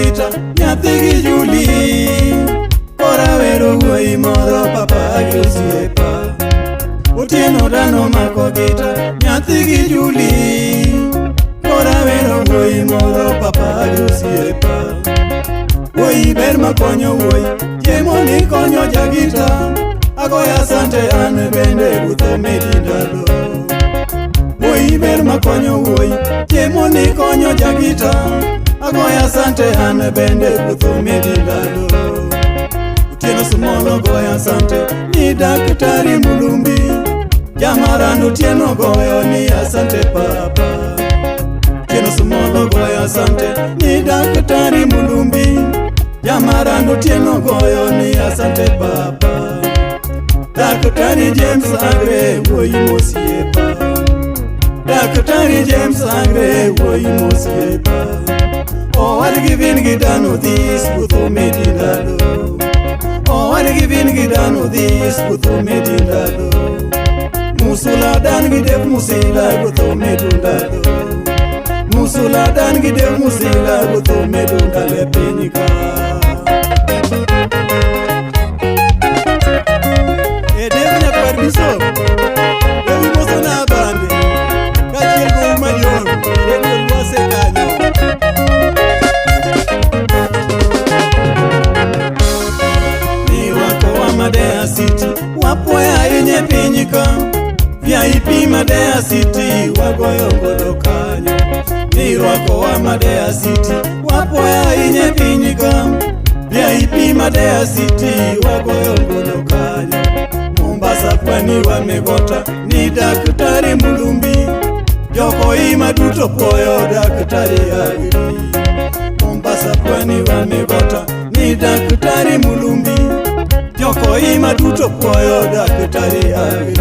gita nyathi gi Juli. Kora wero wuoyi moro papa gi osiepa. Otieno dano mako gita nyathi gi Juli. Kora wero wuoyi moro papa gi osiepa. Wuoyi ber makonyo wuoyi, chiemo ni konyo jagita. Agoyo asante an bende ruoth omedi ndalo. Wuoyi ber makonyo wuoyi, chiemo ni konyo jagita. Agoyo asante an bende ruoth omedi ndalo. Otieno Sumolo goyo asante ni daktari Mulumbi. Jamarando Otieno goyo ni asante papa. Otieno Sumolo goyo asante ni daktari Mulumbi. Jamarando Otieno goyo ni asante papa. Daktari James Agre wuoyi mosiepa. Daktari James Agre wuoyi mosiepa. Owadgi vin gi dano dhis ruoth omedi ndalo. Owadgi vin gi dano dhis ruoth omedi ndalo. Musula dan gi dev musila ruoth omedu ndalo. Musula dan gi dev musila ruoth omedu ndalo e piny ka. E dev nyakwar Bishop, Devi moso na bande, kaachiel gi Ouma John, Radio Lwase kanyo. Nirwakowa Madea City, wapuoyo ahinya e piny ka. VIP Madea City, wagoyo godo kanyo. Nirwakowa Madea City, wapuoyo ahinya e piny ka. VIP Madea City, wagoyo godo kanyo. Mombasa pwani wamegota ni daktari Mulumbi. Jokoima duto puoyo daktari Agri. Mombasa pwani wamegota ni daktari Mulumbi. Jokoima duto puoyo daktari Agri.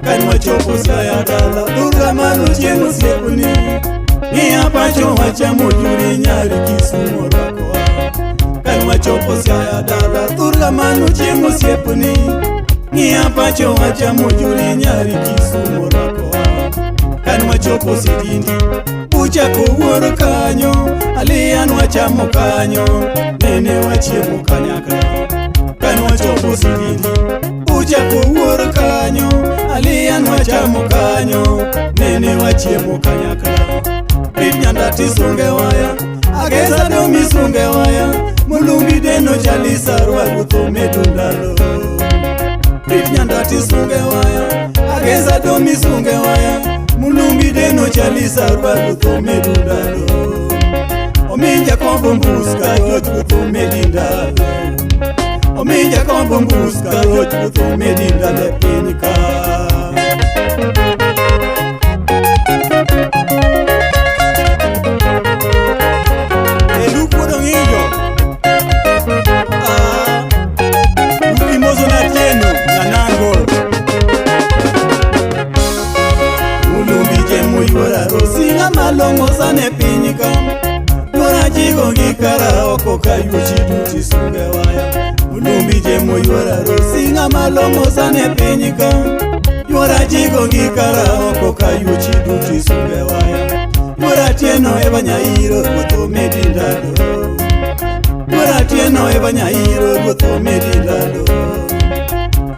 Kan wachopo Siaya dala, Durga mano chieng' osiepni. Ng'iya pacho wachamo juri nyari Kisumo rwakowa. Kan wachopo Siaya dala, Durga mano chieng' osiepni. Ng'iya pacho wachamo juri nyari Kisumo rwakowa. Kan wachopo Sidindi, bucha kowuor kanyo, aliya nwachamo kanyo, nene wachiemo kanyakla. Kan wachopo Sidindi, bucha kowuor kanyo, aliya nwachamo kanyo, nene wachiemo kanyakla. Pit nyandati sunge waya, agesa domi sunge waya, Mulumbi deno jalisa rwa ruoth omedu ndalo. Pit nyandati sunge waya, agesa domi sunge waya, Mulumbi deno jalisa rwa ruoth omedu ndalo. Ominja kombo mbus ka joch ruoth omedi ndalo. Ominja kombo mbus ka joch ruoth omedi ndalo e piny ka. Elu kuodo ng'ijo. Ah, Ukimoso na Atieno, Nyanango. Mulumbi jemo yuora rosi ng'ama long'o sane piny ka. Yuora jigo gi kara oko ka yuochi duti sunge waya. Mulumbi jemo yuora rosi ng'ama long'o sane piny ka. Yuora jigo gi kara oko ka yuochi duti sunge waya. Yuora Atieno eva nyairo ruoth omedi ndalo. Yuora Atieno eva nyairo ruoth omedi ndalo.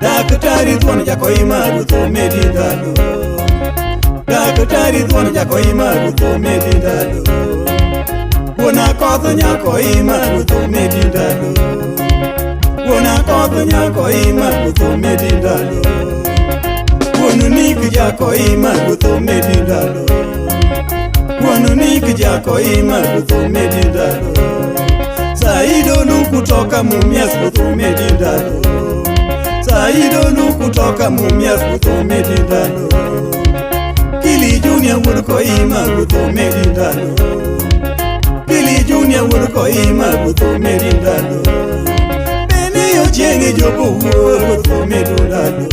Daktari thuon jakoima ruoth omedi ndalo. Daktari thuon jakoima ruoth omedi ndalo. Wuon akoth nyakoima ruoth omedi ndalo. Wuon akoth nyakoima ruoth omedi ndalo. Wuon Nick jakoima ruoth omedi ndalo. Wuon Nick jakoima ruoth omedi ndalo. Saido Luku toka Mumias ruoth omedi ndalo. Saido Luku toka Mumias ruoth omedi ndalo. Kili Junior wuod Koima ruoth omedi ndalo. Kili Junior wuod Koima ruoth omedi ndalo. Beni ochieng' jobo wuo ruoth omedu ndalo.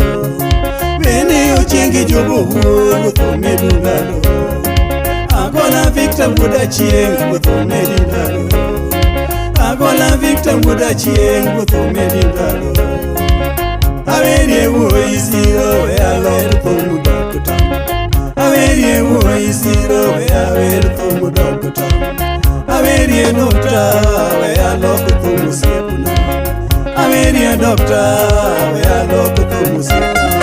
Beni ochieng' jobo wuo ruoth omedu ndalo. Agola Victor wuod Achieng' ruoth omedi ndalo. Agola Victor wuod Achieng' ruoth omedi ndalo. Awerie wuoyi siro we aler thum dakta. Awerie wuoyi siro we awer thum dokta. Awerie dokta we alok thum osiepna. Awerie dokta we alok thum osiepna.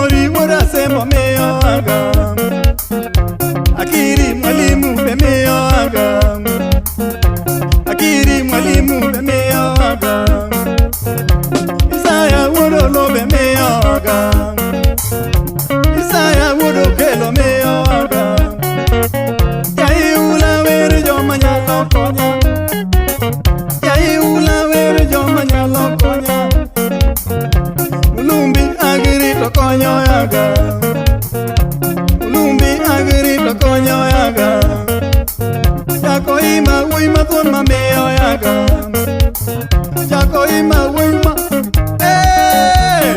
Mori wuod Asembo miyo aga. Akiri mwalimu be miyo aga. Akiri mwalimu be miyo aga. Isaya wuod Olo be miyo aga. Isaya wuod Okelo miyo aga. Jaiula wer joma nyalo konya. Jaiula wer joma nyalo konya. Ulumbi agiri to konyo yaga. Ulumbi agiri to konyo yaga. Jako ima wuoyi mathuon mamiyo yaga. Jako ima wuoyi ma Eh!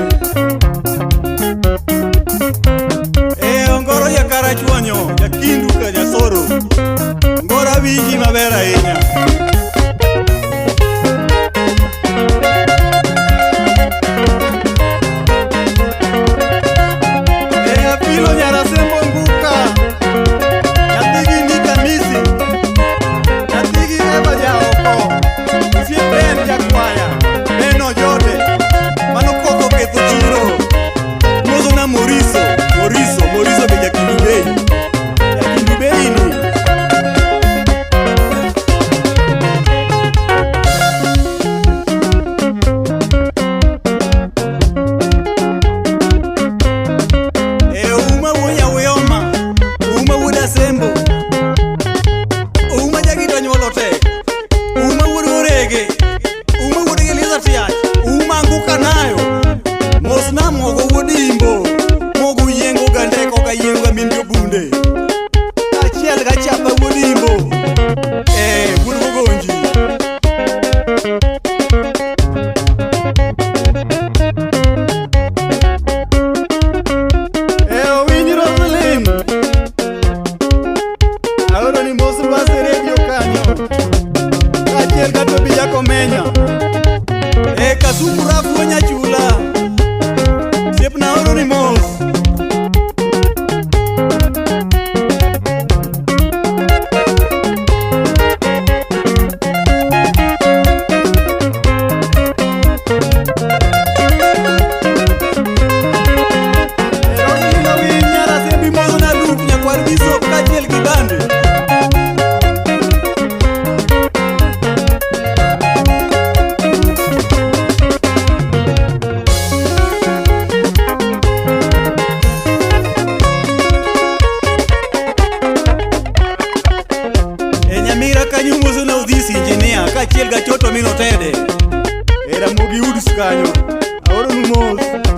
E ongoro jakarachuonyo, jakindu ka jasoro. Ongoro awinji maber ahinya. E apilo nyarasembo nguka. Nyathigi Nika Misi. Nyathigi Eva Jaoko. Osiep Ben Jakwaya. Ben Ojote. Mano koth oketho chiro. Mozo na Moriso. Moriso, Moriso be jakindu bei. Jakindu bei ni. E uma wuo Nyawiyoma, uma wuod Asembo, uma jagito nyuolo tek, uma wuod Orege, uma wuod Eliza Tiach, uma Anguka nayo, mos na mogo wuod Imbo, mogo yiengo ga ndeko ga yiengo ga min jobunde, kaachiel ga chapa wuod Imbo, e wuod Gogonji. E owinj Roselyn. Aoro ni mos Lwasi Radio kanyo. Kaachiel ga Tobi Jakomenya. E Kasuku Rafuo Nyachula, osiepna aoro ni mos. E Roselyn owinj Nyarasembi mozo na Luke nyakwar Bishop kaachiel gi bande. E Nyamira kanyo mozo na Odhis engineer kaachiel ga Choto min Otede. E Ramogi Woods kanyo. Aoro nu mos.